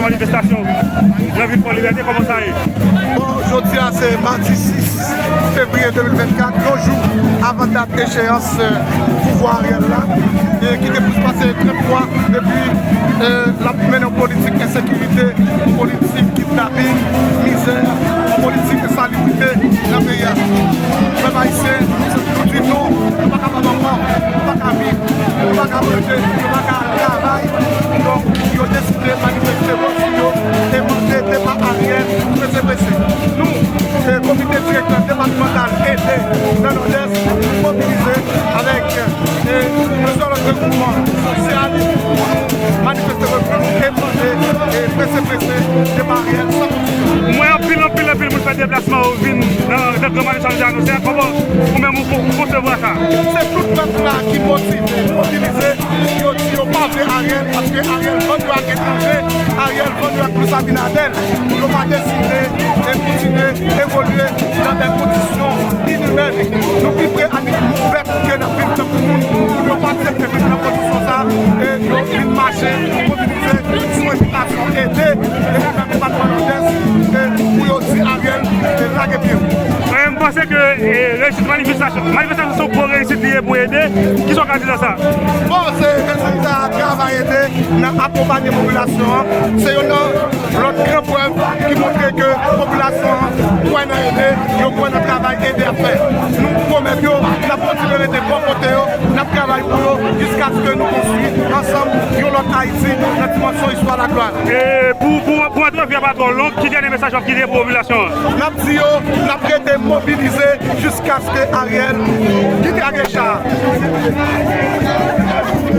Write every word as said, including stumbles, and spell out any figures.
Manifestasyon nan vil Fò Libète, kòman sa ye? Bon, jodi a se madi sis fevriye de mil vennkat, yon jou avan dat echeyans, euh, pouvwa Ariel la, e ki te plis pase trant fwa depi, euh, l ap mennen yon politik ensekirite, yon politik kidnaping, mizè, yon politik ensalubrite nan peyi a. Pèp ayisyen, nou di non, nou pa kapab ankò, nou pa ka viv, nou pa ka manje, nou pa ka travay. Donk, yo deside manifeste vòs yo e mande depa Ariel prese prese. Nou, e, komite direktè depatmantal ede nan Nòdès, nou mobilize avèk, e, plizyè lòt regwoupman sosyal pou nou manifeste vòs nou e mande, e, prese prese depa Ariel san kondisyon. M wè anpil, anpil, anpil moun fè deplasman yo vin nan, nan gran manifestasyon te anonse a. Kòman ou menm ou, ou konsevwa sa? Se tout pèp la ki motive, mobilize. Yo di yo pa vle Ariel paske Ariel vann yo ak etranje, Ariel vann yo ak Louis Abinader. Yo pa deside e kontinye evolye nan de kondisyon inimèn. Nou pi pre a nou pèp ke n ap viv tankou moun. Yo pa aksepte viv nan kondisyon sa e yo vin mache, mobilize sou envitasyon ede e depatman Nòdès, e pou yo di Ariel, e lage pye w. E, m panse ke, e, reyisi manifestasyon, manifestasyon se yon gwo reyisit li ye pou ede. Kisa w ka di nan sa? Bon, se rezilta travay ede nan akonpanye popilasyon an. Se youn nan lòt gran prèv ki montre ke popilasyon an kwè nan ede, yo kwè nan travay ede ap fè. Nou pwomèt yo, n ap kontinye rete bò kote yo, n ap travay pou yo jiskaske nou konstwi ansanm yon lòt Ayiti nan dimansyon istwa laglwa. E pou, pou, pou antrevi a pa twò long, ki dènye mesaj w ap kite pou popilasyon an? N ap di yo, n ap rete mobilize jiskaske Ariel kite ak Richard.